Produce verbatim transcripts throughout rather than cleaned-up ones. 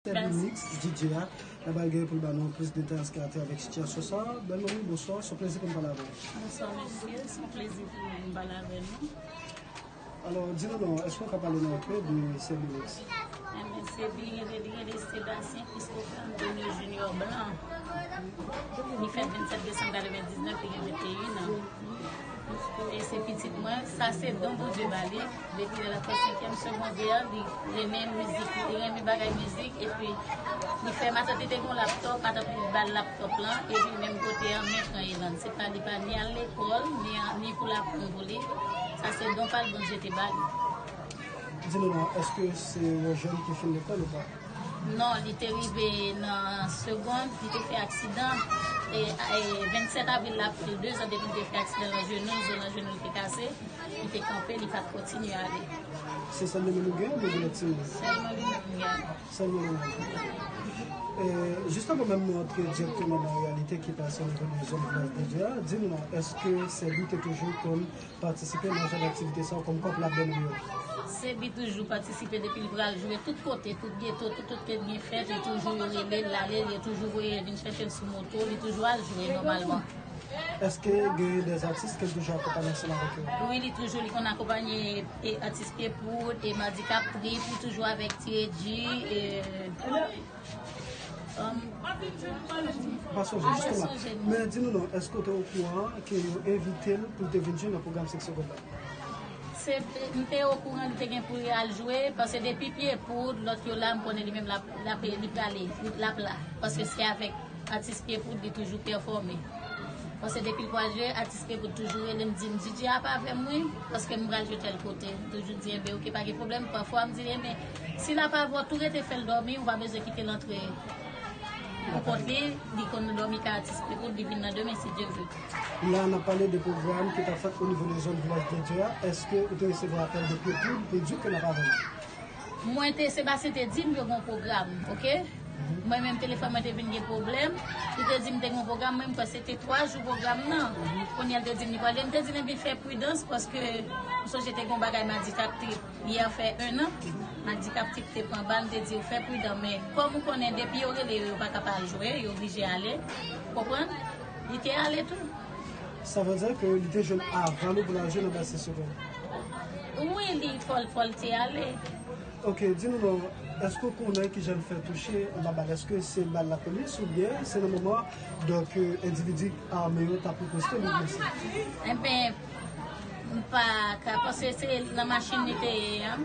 Sèbi Mix, D J a, l ap al genyen pou l ba nou plis detay ansanm avèk sitiyasyon sa a. Bèl manmi, bonswa, se yon plezi pou m pale avè w. Bonswa mesye, se yon plezi pou mwen pou m pale avè nou. Alò, di nou non, èske w ka pale nou enpe de Sèbi Mix? Enben, Sèbi, li rele Sébastien Christopher Antonio Junior Blanc. Li fèt vennsèt desanm katrevendiznèf, li gen venteyen an. E se pitit mwen, sa se don Bondye ba li. Depi lè l ap fè senkyèm segondè, li renmen mizik, li renmen bagay mizik, epi li fè matant li te gen yon laptòp, matant li ba l laptòp lan, epi menm kote an, men ekran lan. Se pa, li pa ni al lekòl, ni, ni pou l aprann pou li. Sa se don pa l Bondye te ba li. Di nou non, èske se yon jèn ki fin lekòl ou pa? Non, li te rive nan segond, li te fè aksidan. E, e vennsèt avril la fè l dezan depi li te fè aksidan nan jenou l, zo nan jenou l te kase. Li te kanpe, li pa t kontinye ale. Se sèl li menm ou gen oubyen gen lòt timoun? Sèlman li menm m gen. Sèlman li menm. E, jis anvan menm nou antre dirèkteman nan reyalite ki pase o nivo de zòn Vilaj de Dye a, di nou non, èske Sèbi te toujou konn patisipe nan jan aktivite sa yo kòm kòp labèn yo? Sèbi toujou patisipe depi l pral jwe tout kote, tout geto, tout, tout kote gen fèt, li toujou yo rele l, l ale, yo toujou voye l vin chèche l sou moto, li toujou al jwe nòmalman. Èske gen de atis ke l toujou akonpanye ansanm avèk yo? Wi, li toujou, li konn akonpanye e, atis Pye Poud, e Madikap Trip, li toujou avèk T A G, e, um, Pa sonje, pa jisteman. Sonje, non. Men di nou non, èske w te okouran ke yo envite l pou l te vin jwe nan pwogram Seksyon Gold la? Se, m te okouran li te gen pou l al jwe, paske depi Pye Poud, lòt yo la, m konnen li menm l ap, l ap, li prale, li, l ap la. Paske se avèk atis Pye Poud li toujou pèfòme. Paske depi l pral jwe, atis Pye Poud toujou rele m, di m, "D J a pa avè m, wi, paske m pral jwe tèl kote." M toujou di, "Enben, oke, pa gen pwoblèm." Pafwa, m di, "Enben, si l ap avè w, tou rete fè l dòmi, ou pa bezwen kite l antre." Pou kont li, li konn dòmi ka atis Pye Poud, li vin nan demen, si Dye vle. La, n ap pale de pwogram ki t ap fèt o nivo de zòn Vilaj de Dye a. Èske ou te resevwa apèl de Pye Poud pou di w ke n ap avè l? Mwen te, Sebastien te di m yo gen yon pwogram, oke? Mwen menm, telefòn mwen te vin gen pwoblèm. Li te di m te gen yon pwogram, mwen, m kwè se te twa jou pwogram nan. Kounye a, l te di m li pral jwe. M te di l, "Enben, fè pridans, paske m sonje te gen yon bagay Madikap Trip." Yè fè en an, Madikap Trip te pran bal, m te di yo fè pridan, men kòm ou konnen, depi yo rele yo, yo pa ka pa al jwe, yo oblije ale, konprann? Li te ale tou. Sa vle di ke li te jwenn avan nou pou l al jwe nan Base Sovè? Wi, li fò l, fò l te ale. Oke, di nou non, èske w konnen kijan l fè touche anba bal? Èske se bal lapolis oubyen se nan moman, donk, endividi ame yo t ap riposte, li blese? Enben, M pa ka, paske se nan machin li te ye an.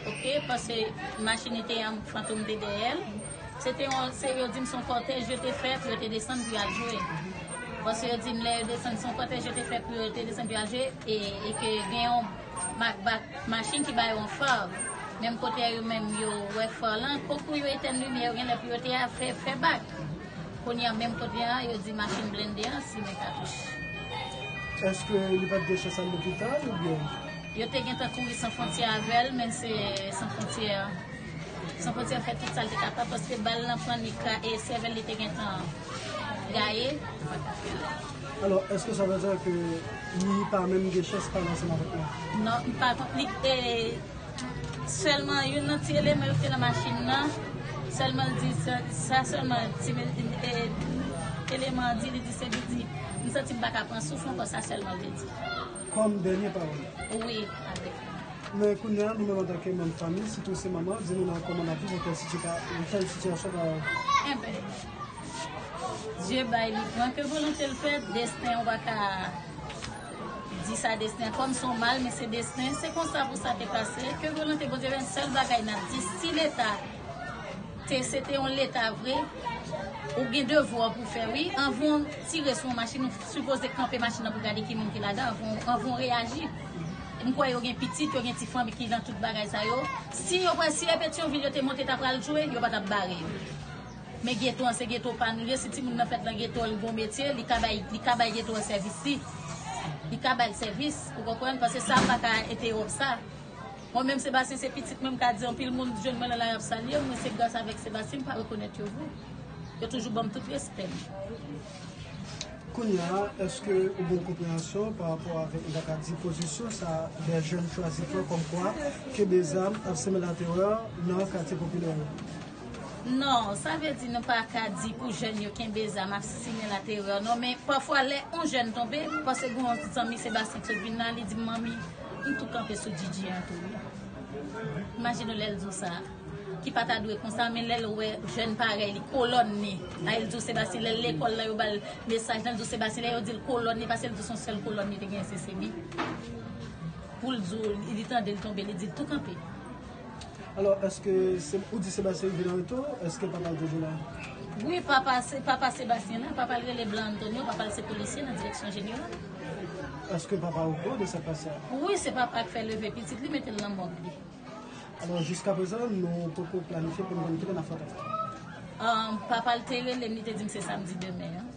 Oke, paske machin li te ye an, Fantom te dèyè l. Se te yon, se, yo di m se yon kòtèj yo te fè pou yo te desann pou y al jwe. Paske yo di m lè yo desann, se yon kòtèj yo te fè pou yo te desann pou y al jwe, e, e ke gen yon mak, bak, machin ki ba yo yon fa. Menm kote a yo menm yo wè fa lan, konkou yo etèn limyè yo genlè pou yo te a fè, fè bak. Kounye a, menm kote a, yo di machin blende an simen katouch. Èske li pa t gen chans al lopital oubyen? Yo te gentan kouri San Fwontyè avè l, men se San Fwontyè, San Fwontyè fè tout sa l te kapab, paske bal lan pran li ka, e sèvèl li te gentan gaye. Alò, èske sa vle di ke li pa menm gen chans pale ansanm avèk nou? Non, li pa, li, e, Sèlman youn nan ti eleman yo ki te nan machin nan, sèlman l di sa, sa sèlman ti me-, e, eleman an di, li di se li di, "M santi m pa ka pran souf ankò," sa sèlman l te di. Kòm dènye pawòl? Wi, avèk. Men kounye a, nou menm antanke manm fanmi, sitou se manman, di nou non kòman n ap viv yon tèl sitika-, yon tèl sitiyasyon pawòl. Enben, Dye bay, li pran, ke volonte l fèt, desten, ou pa ka di sa desten, kòm se yon mal, men se desten, se konsa pou sa te pase, ke volonte Bondye fèt, sèl bagay n ap di, si Leta te, se te yon Leta vre, ou gen devwa pou fè, wi, anvan w tire sou yon machin, ou sipoze kanpe machin nan pou gade ki moun ki ladan, anvan, anvan w reyaji. M kwè yo gen pitit, yo gen ti fanmi ki nan tout bagay sa yo. Si yo kwè, si e Petyonvil yo te monte ta pral jwe, yo pa t ap bare yo. Men geto an se geto pa nou ye, si timoun nan fèt nan geto an, li gon metye, li ka bay, li ka bay geto an sèvis li. Li ka bay l sèvis, ou konprann? Paske sa pa ka entewòp sa. Mwen menm Sebastien se pitit mwen, m ka di anpil moun jwenn mwen nan lari ap salye m, men se gras avèk Sebastien m pa rekonèt yo vre. Yo toujou ban m tout respè m. Kounye a, èske ou gen yon konpreyansyon pa rapò avèk, m ta ka di, pozisyon sa de jèn chwazi pran kòmkwa kenbe zam ap semen latèrè nan katye popilè yo? Non, sa vle di nou pa ka di pou jèn yo kenbe zam ap simen laterè non, men pafwa lè yon jèn tonbe, paske gen yon zanmi Sebastien ki sot vin la, li di m, "Manmi, m tou kanpe sou D J an tou wi." Imajine w lè l di w sa, ki pa ta dwe konsa, men lè l wè jèn parèy li, kolòn li, la, l di w Sebastien, lè l lekòl la, yo ba l mesaj lan, l di w Sebastien, lè yo di l kolòn li, paske l di w se yon sèl kolòn li te gen, se Sebi. Pou l di w, li tande l tonbe, li di l tou kanpe. Alò, èske se, ou di Sebastien rive nan reto, èske papa l toujou la? Wi, papa, se papa Sebastien la, papa l rele Blan Antonio, papa l se polisye nan direksyon jeneral. Èske papa okouran de sa k pase a? Wi, se papa k fè leve pitit li, mete l nan mòg li. Alò, jiskaprezan, nou poko planifye pou nou konn kilè n ap fè antre. Um, papa l te rele m, li te di m se samdi demen an.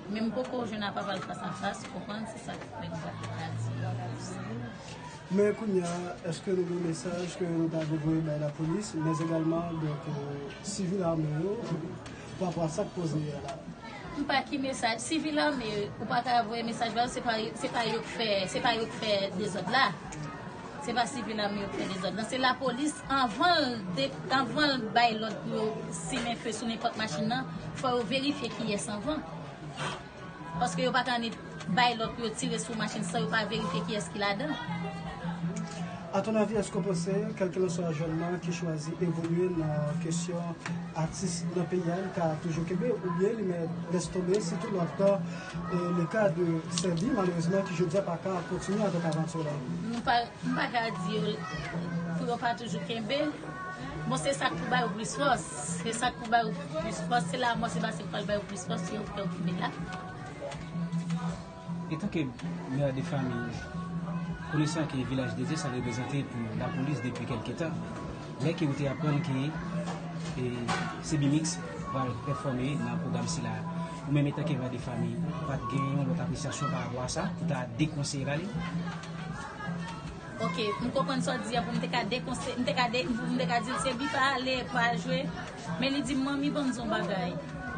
Men m poko jwenn ak papa l fas a fas, ou konprann, se sa k fè m pa ka di. Men kounye a, èske nou gen mesaj ke nou ta vle voye bay lapolis, men egalman, donk, sivil ame yo, pa rapò a sa k poze a la? M pa ki mesaj, sivil ame, ou pa ka voye mesaj ba yo, se pa, se pa yo k fè, se pa yo k fè dezòd la. Se pa sivil ame yo k fè dezòd la. Se lapolis, anvan l de, anvan l bay lòd pou yo simen fe sou nenpòt machin nan, fò yo verifye kiyès anvan. Paske yo pa ka annik bay lòd pou yo tire sou machin san yo pa verifye kiyès ki ladan. A ton avi, èske w panse kèlkelanswa jèn nan ki chwazi evolye nan kesyon atis nan peyi a, li ka toujou kenbe oubyen li mèt lès tonbe, sitou lòt, e, le ka de Sebi, malerezman, ki jodi a pa ka kontinye avèk avanti la? Nou pa, m pa ka di yo pou yo pa toujou kenbe. Bon, se sa k pou ba yo plis fòs. Se sa k pou ba yo plis fòs. Se lanmò, se pa se k pral ba yo plis fòs, se yo k fè yo kenbe la. Etanke mè de fanmi, konesan ke Vilaj de Dye sa reprezante pou lapolis depi kèlke tan, lè ke ou te aprann ke, e, Sebi Mix pral pèfòme nan pwogram sila, ou menm etanke mè de fanmi, ou pa t gen yon lòt apresyasyon pa rapò a sa, ou ta dekonseye l ale? Ok, m konprann sa w di a, pou m te ka dekonse-, m te ka de-, pou m te ka di l, Sebi, pa ale, pa jwe. Men li di m, "Manmi, ban m di w yon bagay.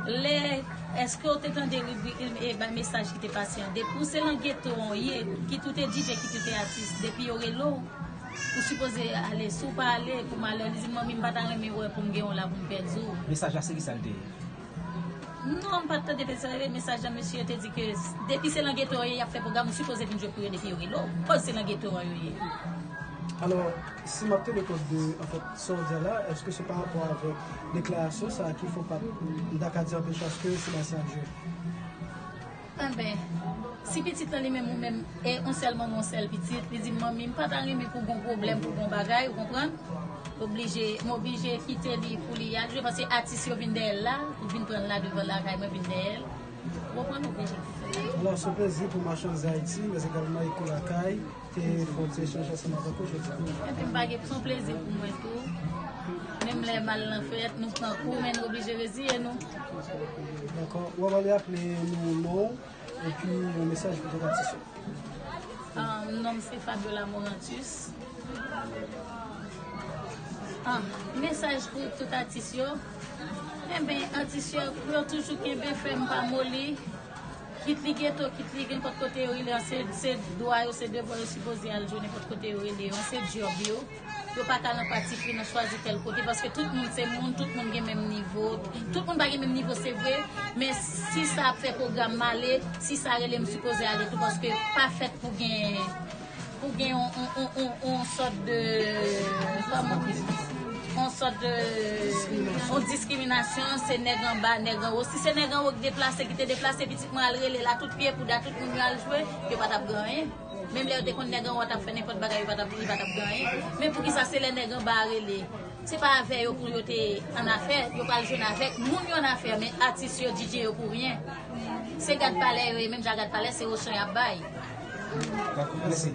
Lè, èske w te tande ribrik, e, ba, mesaj ki te pase an? Depi w se nan geto an w ye, kit ou te D J, kit ou te atis, depi yo rele w, ou sipoze ale. Si w pa ale, pou malè." Li di m, "Manmi, m pa ta renmen wè pou m gen w la pou m pèdi w." Mesaj la, se ki sa l te ye? Non, m pa t tande mesaj, mesaj la, mesye yo te di ke depi se nan geto an yo ye, y ap fè pwogram, ou sipoze vin jwe pou yo depi yo rele w. Koz se nan geto an yo ye. Alò, si m ap tande kont de, anfèt, sa w di a la, èske se pa rapò avèk deklarasyon sa a ki fè w pa t, m ta ka di anpil chans ke Sebastien ap jwe? Enben, si pitit lan li menm ou menm, e yon sèl manman, yon sèl pitit, li di m, "Manmi, m pa ta renmen pou gon pwoblèm, pou gon bagay," ou konprann? Oblije, m oblije kite li pou li al jwe, paske atis yo vin dèyè l la, ou vin pran l la devan lakay mwen, vin dèyè l. Ou konprann, oblije kite l. Alò, se yon plezi pou Machann Zayiti, men egalman Eko Lakay, te fè yon ti echanj ansanm avèk ou jodi a. Enben, m pa gen, se yon plezi pou mwen tou. Menm lè mal lan fèt, nou pran kou, men nou oblije reziye nou. Dakò. W ap ale aple nou non w epi yon mesaj pou tout atis yo. Ah, non m se Fabiola Morantus. Ah, mesaj pou tout atis yo. Enben, atis yo, pou yo toujou kenbe fèm, pa moli. Kit li geto, kit li nenpòt kote yo rele an, se, se dwa yo, se devwa yo, sipoze al jwe nenpòt kote yo rele yo an, se djòb yo. Yo pa ka nan pati pri nan chwazi tèl kote, paske tout moun se moun, tout moun gen menm nivo. Tout moun pa gen menm nivo, se vre, men si sa ap fè pwogram male, si sa rele m sipoze ale tou, paske pa fèt pou gen, pou gen on, on, on, on, on sòt de, kòman, on sòt de, on diskriminasyon, se nèg anba, nèg anwo. Si se nèg anwo ki deplase, ki te deplase, pitit mwen al rele la, tout pye pou da, tout moun yo al jwe, yo pa t ap gen anyen. Menm lè yo te konn nèg anwo a t ap fè nenpòt bagay, yo pa t ap, li pa t ap gen anyen. Men poukisa se lè nèg anba a rele? Se pa avè yo pou yo te annafè, yo pral jwenn avèk moun yo annafè, men atis yo, D J yo pou ryen. Se gad palè yo ye, menm jan gad palè, se ochan y ap bay. Dakò, mèsi.